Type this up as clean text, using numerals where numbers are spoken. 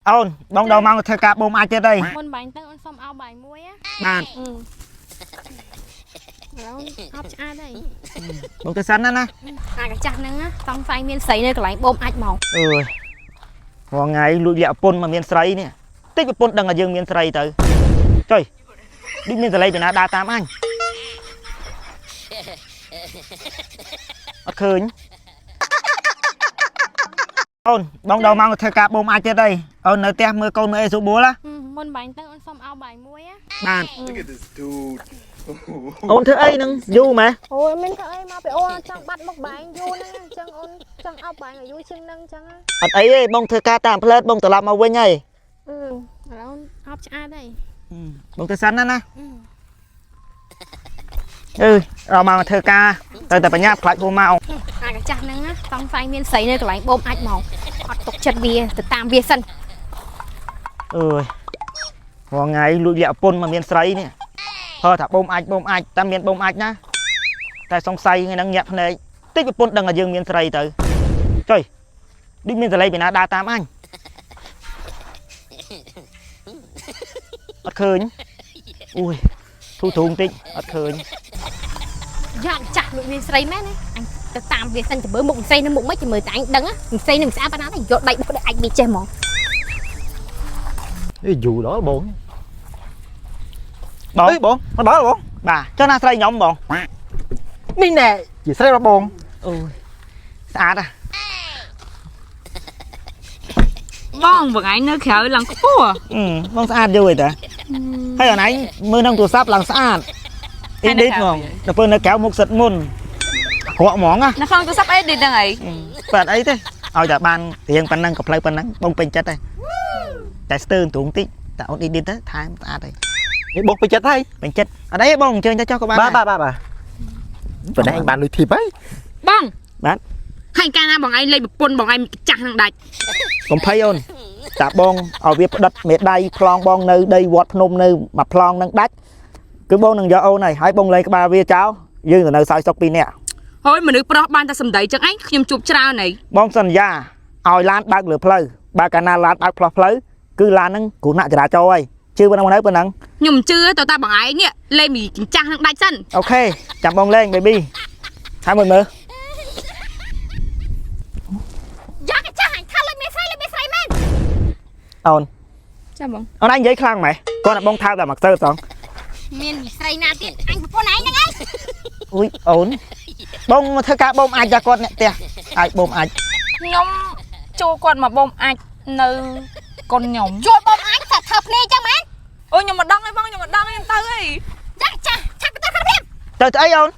អូនបងដល់មកធ្វើការបូមអាចទៀតអី មុនបាញ់ទៅអូនសុំអោបបាយមួយណា បាទ អឺឥឡូវអប់ឆ្អាតហើយ បងទៅសិនណាណា អាកាចាស់ហ្នឹងណាសង្ស័យមានស្រីនៅកន្លែងបូមអាចមក អើយរាល់ថ្ងៃលួចលាក់ប្រពន្ធមកមានស្រីនេះតិចប្រពន្ធដឹងថាយើងមានស្រីទៅចុយដូចមានសលេងពីណាដើរតាមអញអត់ឃើញអូនបងដល់មកធ្វើការបូមអាចទៀតអីអូននៅផ្ទះមើលកូនមើលអីស្រួលបួលណា មុនបាញ់ទៅអូនសុំអោបបាយមួយណា បាទ Look at this dude. អូនធ្វើអីនឹងយូរម៉េះ អូយមានធ្វើអីមកពីអូនចង់បាត់មុខបាយយូរហ្នឹងអញ្ចឹងអូនចង់អោបបាយឲ្យយូរជាងហ្នឹងអញ្ចឹងណា អត់អីទេបងធ្វើការតាមផ្លែតបងត្រឡប់មកវិញហើយ អឺឥឡូវអប់ឆ្អាតហើយ បងទៅសិនណាណាអឺដល់មកធ្វើការទៅតែបញ្ញាខ្លាចហួមក អាកាចាស់ហ្នឹងណាសង្ស័យមានស្រីនៅកន្លែងបូមអាចមកអត់ទុកចិត្តវាទៅតាមវាសិន អើយរាល់ថ្ងៃលួចលាក់ប្រពន្ធមកមានស្រីនេះហឺថាបូមអាចបូមអាចតែមានបូមអាចណាតែសង្ស័យថ្ងៃហ្នឹងញាក់ភ្នែកតិចប្រពន្ធដឹងថាយើងមានស្រីទៅចុយដូចមានសលេងពីណាដើរតាមអញអត់ឃើញអូយធូរធូរបន្តិចអត់ឃើញ យ៉ាចាស់លួចមានស្រីមែនណាអញទៅតាមវាសិនទៅមើលមុខស្រីនៅមុខមិនចាំមើលតែអញដឹងណាស្រីនឹងស្អាតប៉ុណ្ណាតែយកដៃបុកដៃអាចវាចេះហ្មង អីយូរដល់បង បង អីបងមកដល់បង បាទចុះណាស្រីខ្ញុំបង នេះណែជាស្រីរបស់បង អូយស្អាតហ่ะ បងបងឯងនៅក្រៅឡើងខ្ពស់ អឺបងស្អាតយូរហើយតាហើយអូនឯងមើលក្នុងទូរស័ព្ទឡើងស្អាតអ៊ីឌីតហ្មងដល់ពេលនៅក្រៅមុខសិតមុនអាក្រក់ហ្មងណា នៅក្នុងទូរស័ព្ទ edit ហ្នឹងឯង បាទអីទេឲ្យតែបានរៀងប៉ុណ្ណឹងក៏ផ្លូវប៉ុណ្ណឹងបងពេញចិត្តហើយតែស្ទើរទ្រូងតិចតែអូន edit ទៅថែមស្អាតហើយ នេះបងពេញចិត្តហើយ ពេញចិត្តអត់អីទេបងអញ្ជើញទៅចុះក៏បាន បាទ ដែរ បាទបាទបាទប៉ុន្តែអញបានលុយធីបហើយ បង បាទ ហើយកាលណាបងឯងលេងប្រពន្ធបងឯងចាស់ហ្នឹងដាច់ កុំភ័យអូនតាបងឲ្យវាផ្ដិតមេដៃប្លង់បងនៅដីវត្តភ្នំនៅមួយប្លង់នឹងដាច់គឺបងនឹងយកអូនហើយហើយបងលេងក្បាលវាចោលយើងទៅនៅសោយសុកពីរនាក់ ហើយមនុស្សប្រុសបានតែសំដីចឹងឯងខ្ញុំជួបច្រើនហើយ បងសន្យាឲ្យឡានបើកលើផ្លូវបើកាលណាឡានបើកផ្លោះផ្លូវគឺឡានហ្នឹងគ្រោះថ្នាក់ចរាចរណ៍ហើយជឿប៉ុណ្ណឹងមកនៅប៉ុណ្ណឹង ខ្ញុំមិនជឿទេតើតាបងឯងនេះលេងមីចាស់ហ្នឹងដាច់សិន អូខេចាំបងលេង baby ហើយមួយមើល យ៉ាចាស់អញថាលួចមានស្រីលួចមានស្រីមែន អូន ចាបង អូនឯងនិយាយខ្លាំងម៉េះគាត់តែបងថើបតែមួយខ្សើសង មានស្រីណាទៀតអញប្រពន្ធឯងហ្នឹងឯង អុយអូនបងមកធ្វើការបូមអាចចាគាត់អ្នកផ្ទះអាចបូមអាច ខ្ញុំជួគាត់មកបងអាចនៅកូនខ្ញុំ ជួបបងអញថាធ្វើភ្នែកចឹងមែន អូខ្ញុំមិនដឹងឯងបងខ្ញុំមិនដឹងឯងខ្ញុំទៅអី យ៉ាចាស់ឆាប់ទៅខាងព្រាម ទៅស្អីអូន